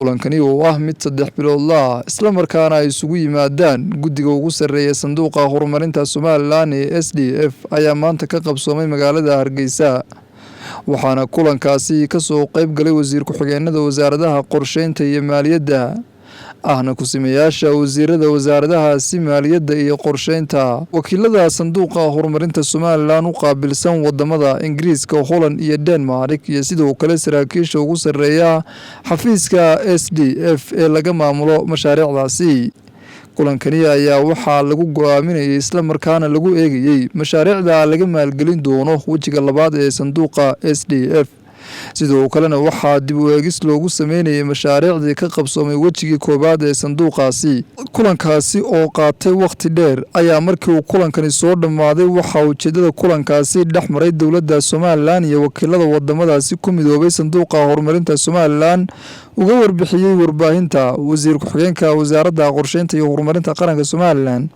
Kulankani oo ah mid 3 biloodla ah, islamarkaana ay isugu yimaadaan guddiga ugu sarreeya Sanduuqa Horumarinta Somalilan ee SDF, ayaa maanta ka qabsoomay magaalada Hargeysa. Waxaana kulankaasi kasoo qeyb galay wasiir ku-xigeenada wasaaradaha qorsheynta iyo maaliyadda, ahna ku-simayaasha wasiirada wasaaradahaasi maaliyadda iyo qorsheynta, wakiilada Sanduuqa Horumarinta Somalilan u qaabilsan wadamada Ingiriiska, Holland iyo Denmark, iyo sidoo kale saraakiisha ugu sarreeya xafiiska SDF ee laga maamulo mashaariicdaasi. Kulankani ayaa waxaa lagu go-aaminayay, islamarkaana lagu eegayey mashaariicda laga maalgelin doono wejiga labaad ee sanduuqa SDF. Sidoo kalena waxaa dib u eegis loogu sameynayay mashaariicdii ka qabsoomay wejigii koowaad ee sanduuqaasi. Kulankaasi oo qaatay wakhti dheer ayaa markii uu kulankani soo dhammaaday, waxaa ujeedada kulankaasi dhex maray dowladda Somalilan iyo wakiilada wadamadaasi ku midoobay Sanduuqa Horumarinta Somalilan uga warbixiyey warbaahinta wasiir ku-xigeenka Wasaaradda Qorsheynta iyo Horumarinta Qaranka Somalilan,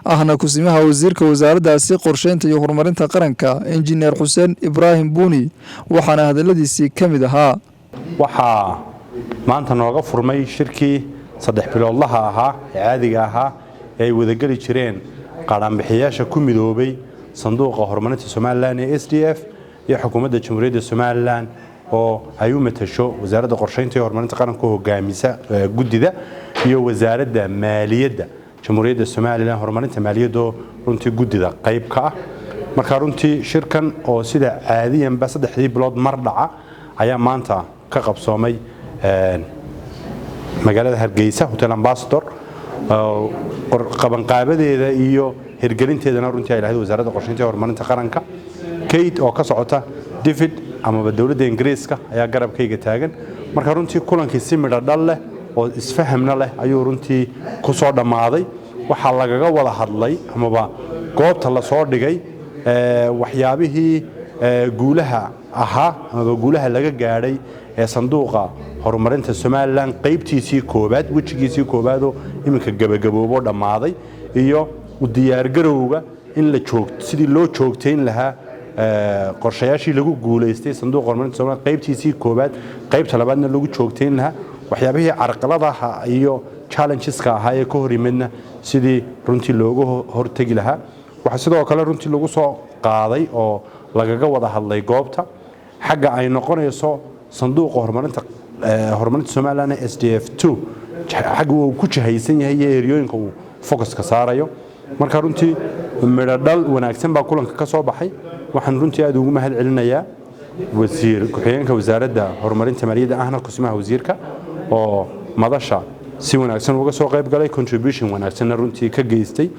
ahna kusimaha wasiirka wasaaraddaasi qorsheynta iyo horumarinta qaranka, Injineer Xuseen Ibraahim Buuni. Waxaana hadaladiisii ka mid ahaa: Waxaa maanta nooga furmay shirkii 3 biloodlaha ahaa ee caadiga ahaa ee ay wadageli jireen qaadhaanbixiyaasha ku midoobay Sanduuqa Horumarinta Somalilan ee SDF iyo xukuumadda Jamhuuriyadda Somalilan, oo ay u matasho Wasaaradda Qorsheynta iyo Horumarinta Qaranka, hogaamisa guddida, iyo Wasaaradda Maaliyadda Jamhuuriyadda Somalilan, horumarinta maaliyadoo runtii guddida qayb ka ah. Marka runtii shirkan oo sida caadiyanba saddexdii bilood mar dhaca ayaa maanta ka qabsoomay magaalada Hargeysa, Hotel Ambassador. Qabanqaabadeeda iyo hirgelinteedana runtii ay lahayd Wasaaradda Qorsheynta iyo Horumarinta Qaranka. Kate oo ka socota DFID amaba dowladda Ingiriiska ayaa garabkayga taagan. Marka runtii kulankii si midho dhal leh oo isfahamna leh ayuu runtii ku soo dhammaaday. Waxaa lagaga wada hadlay amaba goobta lasoo dhigay waxyaabihii guulaha ahaa amaba guulaha laga gaadhay ee Sanduuqa Horumarinta Somalilan qaybtiisii koobaad, wejigiisii koobaadoo iminka gebagaboobo dhammaaday, iyo u diyaargarowga in la joog sidii loo joogtayn lahaa qorshayaashii lagu guulaystay Sanduuqa Horumarinta Somalilan qaybtiisii koobaad, qaybta labaadna lagu joogtayn lahaa, waxyaabihii carqaladaha iyo challengeska ahaa ee ka hor yimidna sidii runtii looga hortegi lahaa. Waxaa sidoo kale runtii lagu soo qaaday oo lagaga wada hadlay goobta xagga ay noqonayso Sanduuqa Horumarinta Somalilan SDF xagga uu ku jahaysan yahay iyo areayooyinka uu focuska saarayo. Marka runtii midho dhal wanaagsan baa kulanka ka soo baxay. Waxaan runtii aad ugu mahad celinayaa wasiir ku-xigeenka Wasaaradda Horumarinta Maaliyadda, ahna kusimaha wasiirka, oo madasha si wanaagsan uga soo qayb galay, contribution wanaagsanna runtii ka geystay.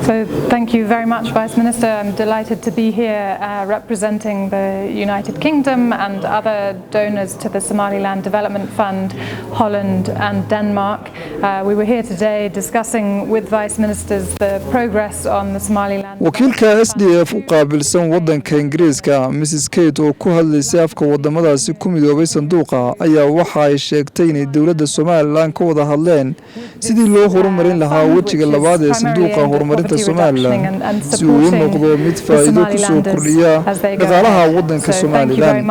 So thank you very much, Vice Minister. I'm delighted to be here representing the United Kingdom and other donors to the Somaliland Development Fund, Holland and Denmark. We were here today discussing with Vice Ministers the progress on the Somaliland. Wakiilka SDF u qaabilsan wadanka Ingiriiska, Mrs Kate, oo ku hadlaysay afka wadamadaasi ku midoobay sanduuqa, ayaa waxa ay sheegtay inay dowladda Somalilan ka wada hadleen sidii loo horumarin lahaa wejiga labaad ee Sanduuqa Horumarinta Somalilan, si uu u noqdo mid faa'iido ku soo kordhiya dhaqaalaha wadanka Somalilan.